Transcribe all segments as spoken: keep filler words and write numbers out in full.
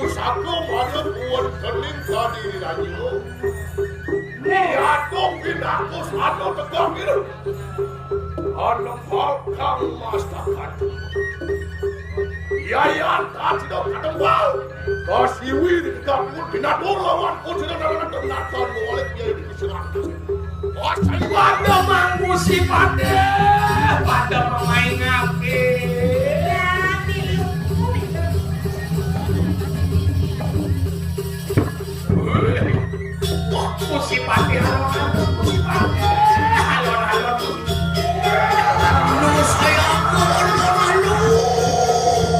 Saku maju kuwon kening kadiri raja. Ni atung pinaku satu tegak ini. Ana bakal mastakan. Yayan tak tidak ketemu. Kasiwi di tegak pun binatur lawan pun tidak ada ternakan mawalik dia di Padha mangku sipate, padha memainake. Wah, ku sipate, alon-alon, ku sipate, alon-alon. Lu saya, alon-alon.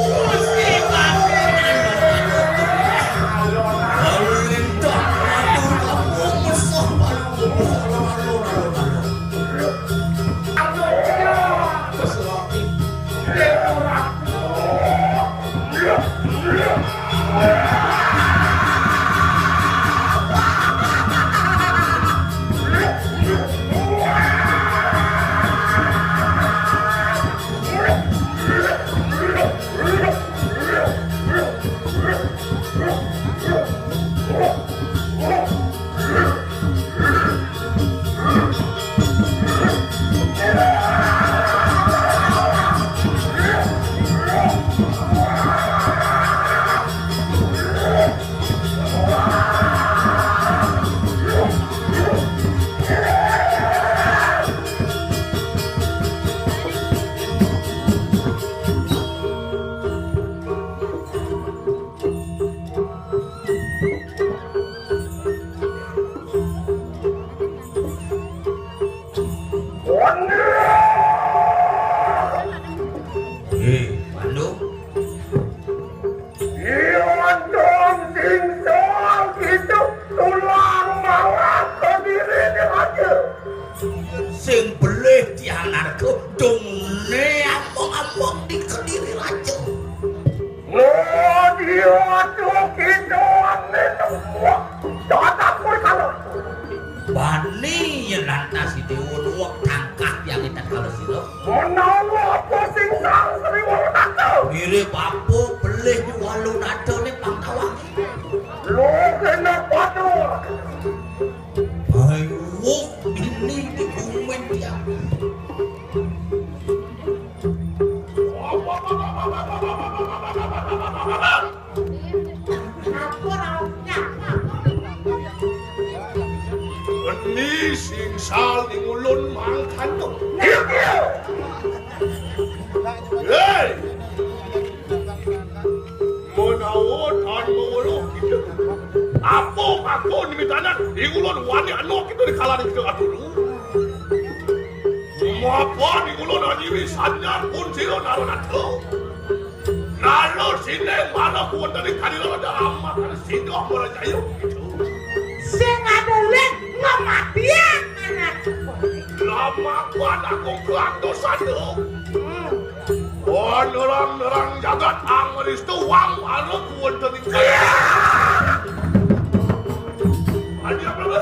Ku sipate, alon-alon. Lalu lintang, atur kampung, mesah palu. Eh, Pandu. Iya, dong, sing soal gitu, tulang malah ke diri dia aja. Sing belih tiang narko, dongene among-among di Kediri Raja. Nah, dia tuh gitu, aneh semua. Jangan takut kalau. Bani yen lantas Dewa nuwek tangkah tiang intan kala sira. Menawa apa sing sang Sri Walunata? Mirip apa belih Walunata ning pangkawange. Lho, kena padha. Ayo, ini di kumen tiang. Ini sing sal ning ulun mangkan to. Hei! Menawa tan mawuluh kita. Apa aku nimitanan ning ulun wani anu kita di kala kita aturu. Mapa ning ulun anyiwi sanyar pun sira narunata. Lalu sine malah kuwenten ing kadilawan dalam makan singgah merajayu. Sing adolen ngematian anak. Lama kuat aku kelang dosa tu. Hmm. Oh, nerang-nerang jagat angristu wang malah kuwenten ing. Aja apa?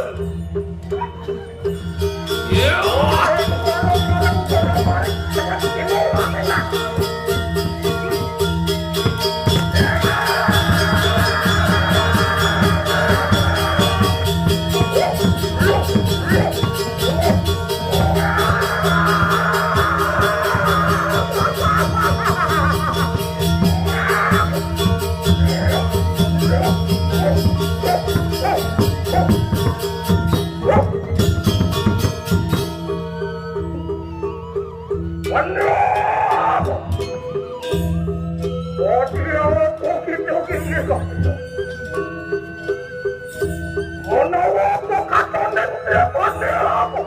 Menawa apa katonen trepane apa?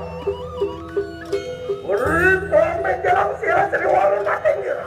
Uri pemikiran sira Sri Walunata ngira.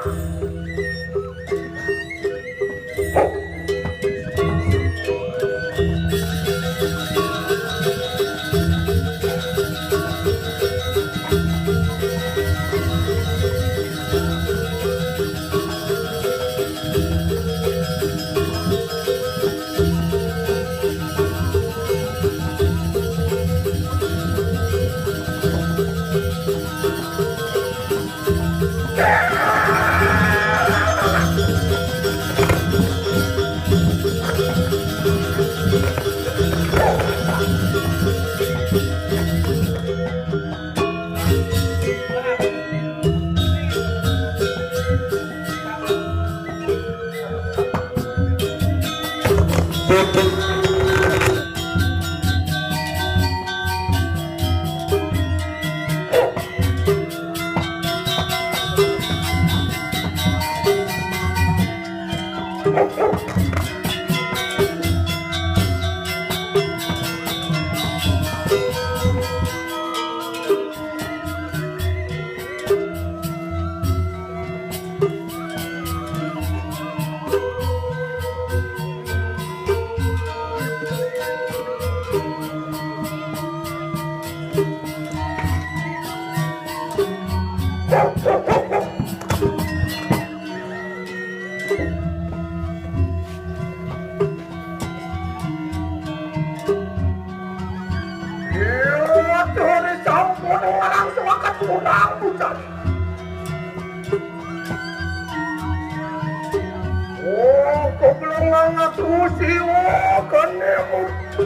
Aku siwa kene murti.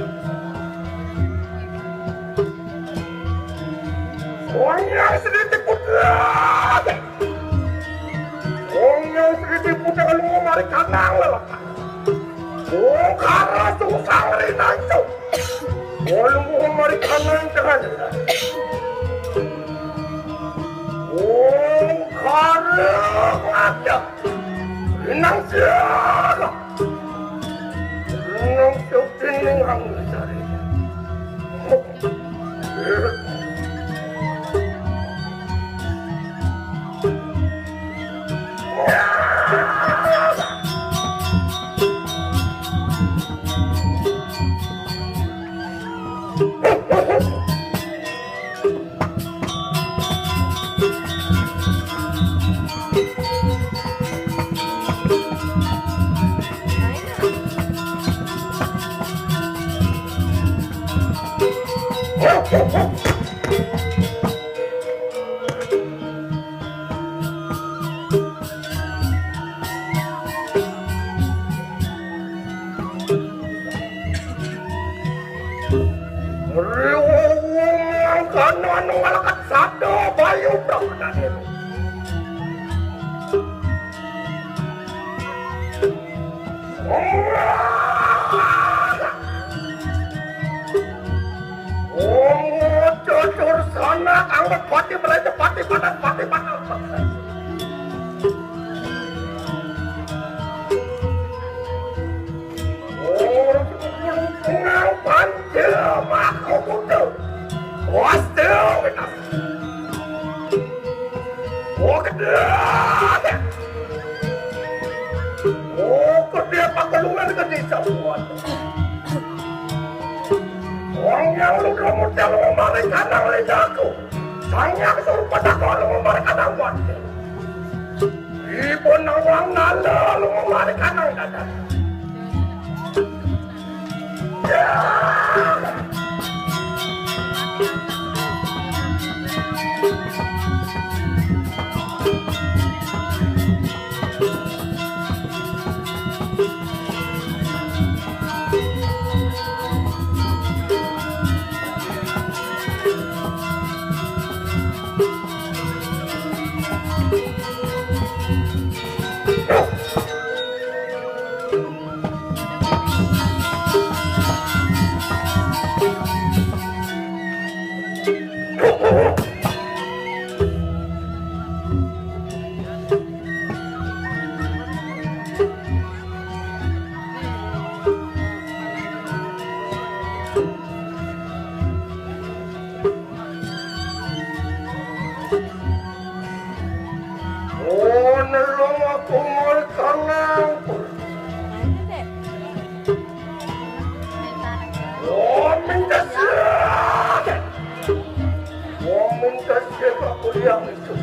Wong yang sedikit putra. Wong yang sedikit putra lu mari kanang lelak. Wong kara sungsang rinancu. Wong mari kanang dengan. Wong kara ngajak. Rinang siaga. Nang sing ning anggusari. Riwuwung mangkana anu ngalekat sada bayu brahmanane. Om cucur sana anggot pati meraja pati panas pati panas. Ora cukup nang panjil mako kudu. Wastu, oh, gedhe. Oh, gedhe pakelungan gedhe sabuan. Wong yang lu kamu telu mari kanang lejaku. Sang yang suruh pada kalau mari kanang wan. Ibu nawang nala lu mari kanang dadah. Oh, nelong aku mulai kangen. Oh, minta siap. Oh, minta siap aku yang itu.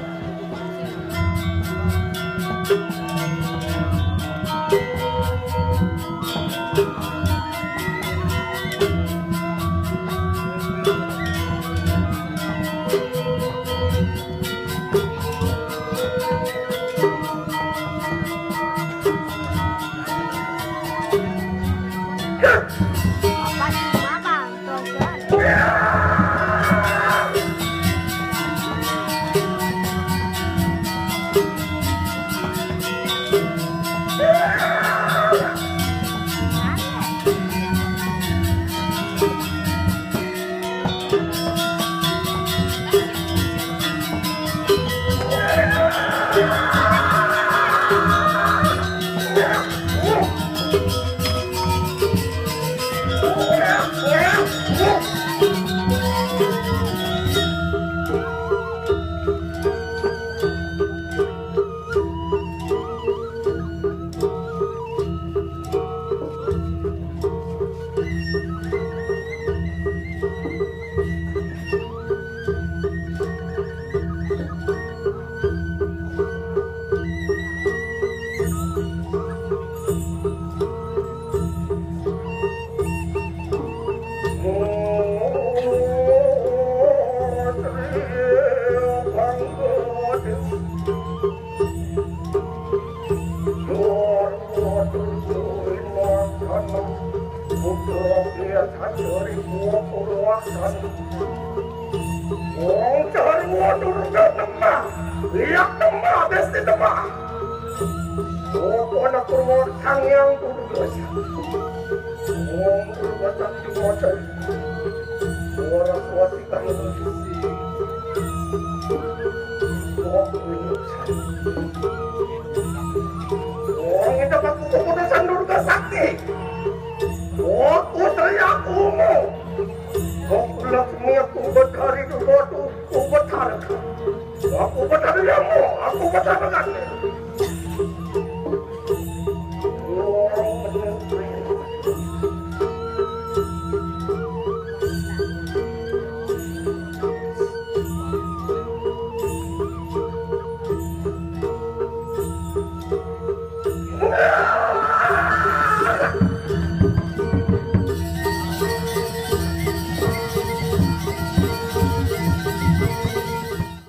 Dari Purwokerto. Wong Jarwo Durga Demah. Liak Demah, Besti Demah. Wong anak Purwo Sangyang Durga. Wong Durga Sakti Moco. Ora suwati kang Wong itu aku keputusan Durga Sakti. Wong putri aku mau. Wong Lakshmi aku betari Durga tu, aku betari. Aku betari kamu, aku betari kan.